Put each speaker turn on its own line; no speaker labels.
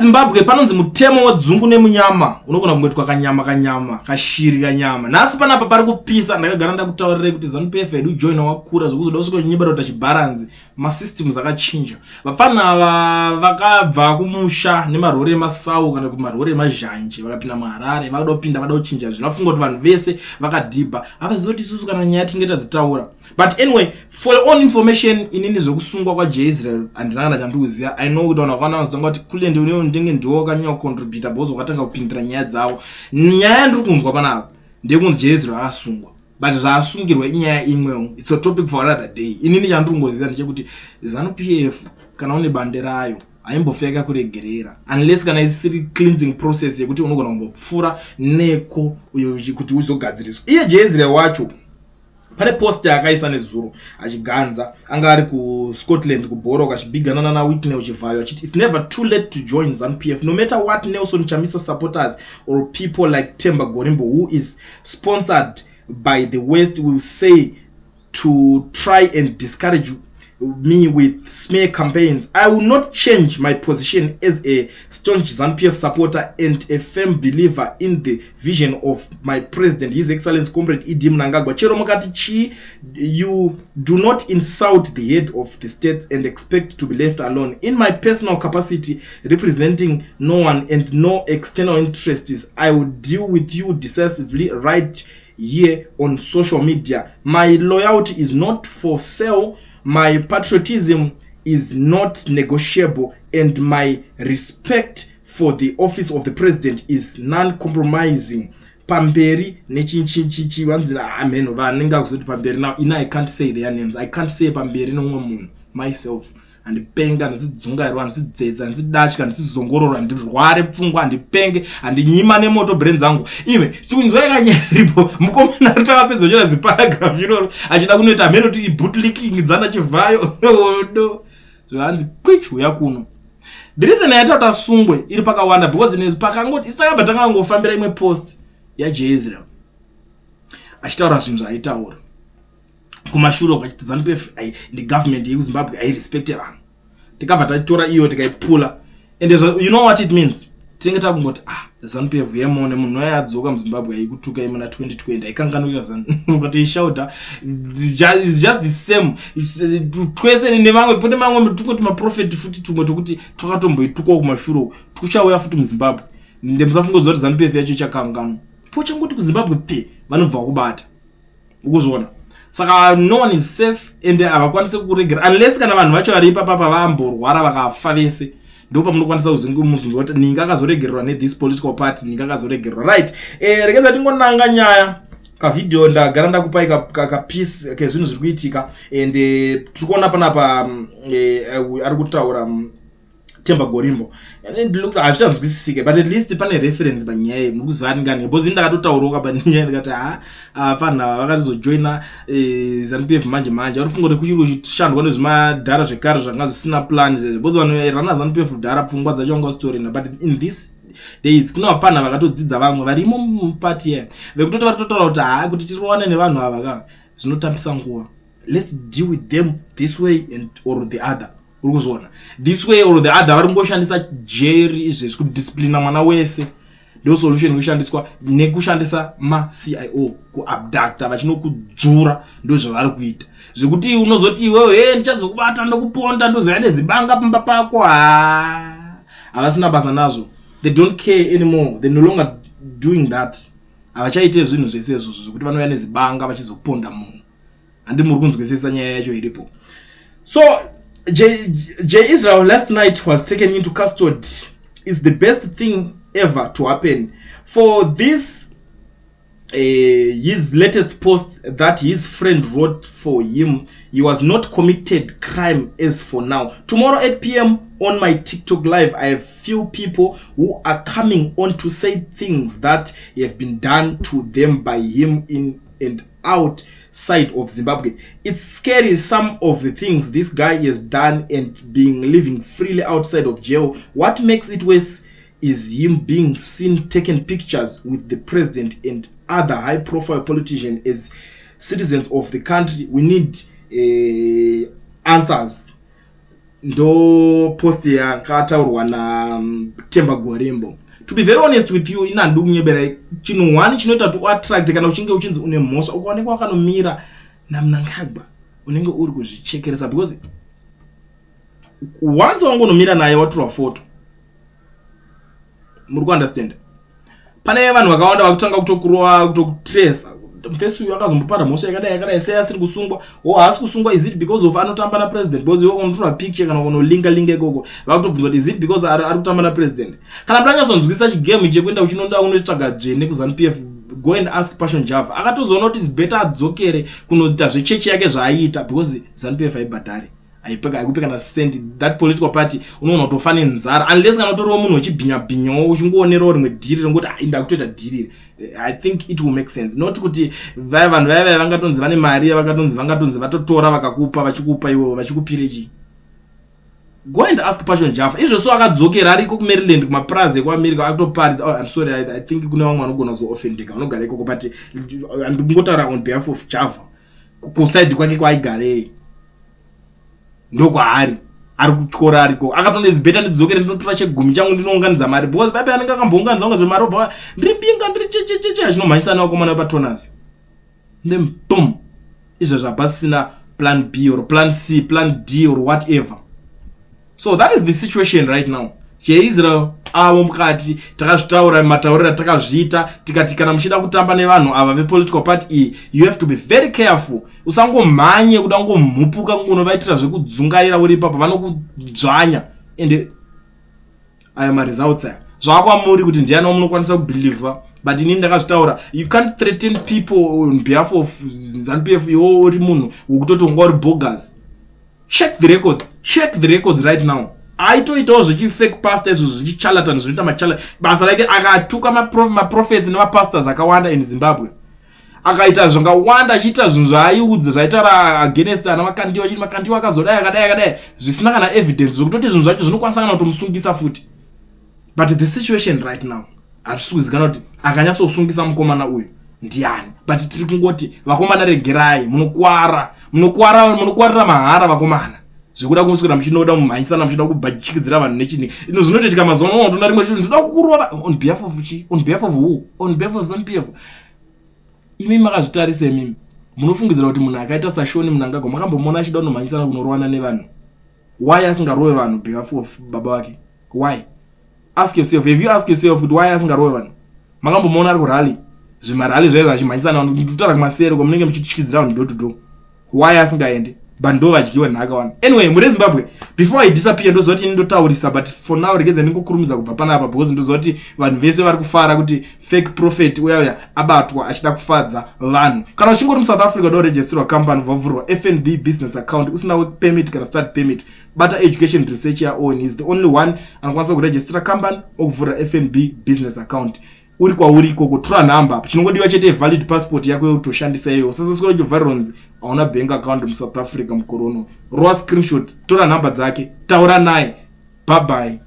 Yezimbabwe panonzi mutemo wedzungu nemunyama unogona kungoitwa kanyama kanyama kashiri kanyama. Nhasi panapa pari kupisa. Ndakagara ndakutaurirai kuti ZANU PF yedu joina wakura zvekuzoda kusvika uchinyebera kuita chibharanzi. Masystems akachinja. Vapfana ava vakabva kumusha nemarori emasau kana kuti marori emazhanje, vakapinda muHarare, vakuda kupinda, vada kuchinja zvinhu, vafunga kuti vanhu vese vakadhibha. Havazivi kuti isusu kana nyaya tinenge tadzitaura. But anyway, for your own information, inini zvekusungwa kwaJ Israel handina kana chandikuziva. I know kuti vanhu vakawanda vanozanga kuti kulende unewo ndenge ndiwo wakanyanya kucontributa because wakatanga kupindira nyaya dzavo. Nyaya yandiri kunzwa panapa ndeyekunzi J Israel akasungwa, but zvaasungirwa inyaya imwewo. It's a topic for another day. Inini chandiri kungoziva ndechekuti ZANU PF kana une bande rayo haimbofi yakakuregerera unless kana isiri cleansing process yekuti unogona kumbopfuura neko uyo kuti uzogadziriswa. Iye J Israel wacho pane post yaakaisa nezuro achiganza, anga ari kuScotland kubhoro, achibhigana naWicknell Chivayo, achiti, "It's never too late to join ZANU PF. No matter what Nelson Chamisa supporters or people like Temba Gorimbo, who is sponsored by the West, will say to try and discourage me with smear campaigns, I will not change my position as a staunch ZANU PF supporter and a firm believer in the vision of my president, His Excellency Comrade ED Mnangagwa. Chero mukati chii, you do not insult the head of the state and expect to be left alone. In my personal capacity, representing no one and no external interests, I will deal with you decisively right here on social media. My loyalty is not for sale. My patriotism is not negotiable and my respect for the office of the president is non-compromising. Pamberi nechinchichichi." Vanzi ameno vanenge akuzoti pamberi. Now ini I can't say their names. I can't say pamberi nomumwe munhu. Myself handipenga, handisidzungairwa, handisidzedza, handisidatya, handisizongororwa, handirware pfungwa, handipenge, handinyima nemoto brain dzangu. Iwe tikunzwa yakanyaripo. Mukomana takapedza kunyora ziparagraph iroro achida kunoita hameno kuti bootlicking dzana Chivhayo do zvanzi kwich uya kuno. The reason yaita kuti asungwe iri pakawanda because pakangoti isakabva takangofambira imwe post yaJ Israel achitaura zvinhu zvaaitaura kumashure kwachiti ZANU PF negovernment yekuZimbabwe hairespecte vanhu. Tikabva tatora iyo tikaipula and you know what it means? Tinenge takungoti, ah, ZANU PF yemone munhu yadzoka muZimbabwe aikutuka imuna 2020 aikanganuka kuti ishauta is just the same. Twese nevamwe pane mamwe tungoti maprofeti futi tumwe tokuti twakatomboitukwawo kumashure tuchauya futi muZimbabwe. Ndemusafunga kuti ZANU PF yacho ichakanganwa. Pochangoti kuZimbabwe pfe vanobva kubata ukuzviona. Saka no one is safe and havakwanisi kuregera unless kana vanhu vacho vari ipapapa vamborwara vakafa vese, ndo pamunokwanisa kuzingomuzunzwa kuti ninga akazoregererwa nethis political party, ninga akazoregererwa. Right, regedza tingonanga nyaya. Kavhidhiyo ndagara ndakupai kapiece kezvinhu zviri kuitika and tiri kuona panapa ari kutaura Temba Gorimbo and it looks hazvichanzwisisike, but at least pane reference panyaya iyi. Muri kuziva ndingani? Because ini ndakatotaurawo kapanyaya ndikati ha, vanhu ava vakatizojoina ZANU PF manje manje varifunga kuti kuchiri kuchishandwa nezvimadhara zvekare zvanga zvisina plan, because vanhu rana ZANU PF dhara pfungwa dzacho vanga zvitorina. But in this days kune vapfanha vakatodzidza vamwe varimo mupati iya vekutoti varitotaura kuti ha, kuti tiriwane nevanhu ava ka zvinotambisa nguva. Let's deal with them this way and or the other. Uri kuzviona, this way or the other, vari kungoshandisa jeri izvezvi kudisciplina mwana wese. Ndo solution kushandiswa nekushandisa maCIO kuabducta vachinokudzvura. Ndo zvavari kuita zvekuti unozoti iwewe, he, ndichazokubata ndokuponda, ndozoya nezibanga pamba pako. Ha, havasina basa nazvo. They don't care anymore. They no longer doing that. Havachaite zvinhu zvese izvozvo zvekuti vanouya nezibanga vachizoponda munhu. Handi muri kunzwisisa nyaya yacho iripo? So J Israel last night was taken into custody. Is the best thing ever to happen for this. His latest post that his friend wrote for him, he was not committed crime as for now. "Tomorrow 8 p.m. on my TikTok live, I have few people who are coming on to say things that have been done to them by him in and outside of Zimbabwe. It's scary, some of the things this guy has done and being living freely outside of jail. What makes it worse is him being seen taking pictures with the president and other high profile politicians. As citizens of the country, we need answers." Ndo post yakataurwa naTemba Gorimbo. To be very honest with you, ina handidi kunyeberai. Chinhu one chinoita kuti uattract, kana uchinge uchinzi une mhosva, ukaonekwa wakanomira naMnangagwa, unenge uri kuzvichekeresa, because once wangonomira naye, watorwa foto. Muri kuunderstand? Pane vanhu vakawanda vakutanga kutokurova, kutokutresa. Mufesi uyu akazombopara mhosva yakadai yakadai, sei asiri kusungwa? O, haasi kusungwa, is it because of anotamba napresident? Because iwe unotorwa picture kana unolinga linga ikoko, vakutobvunza kuti is it because ari kutamba napresident? Kana mutanyatsonzwisa chigame chekuenda uchinonda unotsvaga dzvene kuZANU PF, go and ask Passion Java. Akatozoona kuti it's better adzokere kunoita zvechechi yake zvaaiita, because ZANU PF haibhadhari, haikupe kana cent. That political party, unoona kutofa nenzara unless kana utoriwo munhu wechibhinya-bhinyawo, uchingoonerawo rimwe dhiri ringoti, "Ai, ndakutoita dhiri." I think it will make sense, not kuti vaya vanhu vaya vaya vangatonzi vane mari, vakatonzi vangatonzi vatotora, vakakupa, vachikupa iwewo, vachikupire chii? Go and ask Passion Java. Izvozvo akadzokera, ariko kuMaryland, kumaprazi ekuAmerica, akutoparidza. Oh, I'm sorry, I think kune vamwe vanogona kuzoofendeka vanogara ikoko, but handingotaura on behalf of Java. Kuside kwake kwaaigarei, ndokwaari, ari kutyora ariko. Akatonzi, "Better ndidzokere, ndinotora chegumi changu, ndinounganidza mari," because paipe anenge akambounganidza unganidza mari, obva, "Ndiri mbinga, ndiri chechecheche," achinomhanyisa nevakomana vepatoners. Then boom, izvezvo hapasisina plan B or plan C, plan D or whatever. So that is the situation right now. CheIsrael avo mukati, takazvitaura matauriro takazviita, tikati kana muchida kutamba nevanhu ava vepolitical party iyi, you have to be very careful. Usangomhanye kuda kungomhupuka, kungonovaitira zvekudzungaira uri ipapo, vanokudzvanya. Ende aya maresults aya, zvaakwamuri kuti ndiani wamunokwanisa kubhilivha. But inini ndakazvitaura, you can't threaten people on behalf of ZANU PF, iwo uri munhu wekutoti unga uri bogus. Check the records, check the records right now. Aitoitawo zvechifake pastor izvo, zvichicharlatan, zvinoita machala basa rake. Akatuka maprophets nemapastors akawanda in Zimbabwe, akaita zvakawanda, achiita zvinhu zvaaiudza, zvaitaura against ana Makandiwa, achiti Makandiwa akazodai, akadai, akadai, zvisina kana evidence, zvekutoti zvinhu zvacho zvinokwanisa kana kutomusungisa futi. But the situation right now, hatisi kuzikanwa kuti akanyatsosungisa mukomana uyu ndiani. But tiri kungoti, vakomana, regerai, munokwara, munokwara, munokwarira mahara, vakomana, zvekuda kuswera muchinoda mumhanyisana, muchida kubhachikidzira vanhu nechini. Ino zvinotoitika mazuva ano, unotoona rimwe chinhu, ndoda kukurova on behalf of chi, on behalf of who? On behalf of ZANU PF? Imi makazvitarisa, imimi munofungidzira kuti munhu akaita saSean Mnangagwa, makambomuona achida kunomhanyisana kunorovana nevanhu? Why asingarove vanhu behalf of baba vake? Why? Ask yourself. Have you ask yourself kuti why asingarove vanhu? Makambomuona ari kurally, zvimarally zvaizvo, achimhanyisana vanhu? Ndikutaura kumasere kwamunenge muchityidzira vanhu door to door. Why asingaendi? But ndo vadyiwa nhaka wani. Anyway, muri Zimbabwe, before I disappear, ndoziva kuti ini ndotaurisa, but for now regedza ndingokurumidza kubva panapa, because ndoziva kuti vanhu vese vari kufara kuti fake prophet uya uya abatwa achida kufadza vanhu. Kana uchingori muSouth Africa, uda company, vavhurwa FNB business account, usina work permit kana study permit, bata Education Research yaOwen. Is the only one anokwanisa kurejistera company, okuvhura FNB business account uri kwauri ikoko. Tora nhamba. Chinongodiwa chete valid passport yako yekutoshandisa iyoyo. Usasaswera uchivharirwanzi hauna bank account muSouth Africa mukorono. Rova screenshot, tora nhamba dzake, taura naye. Bye bye.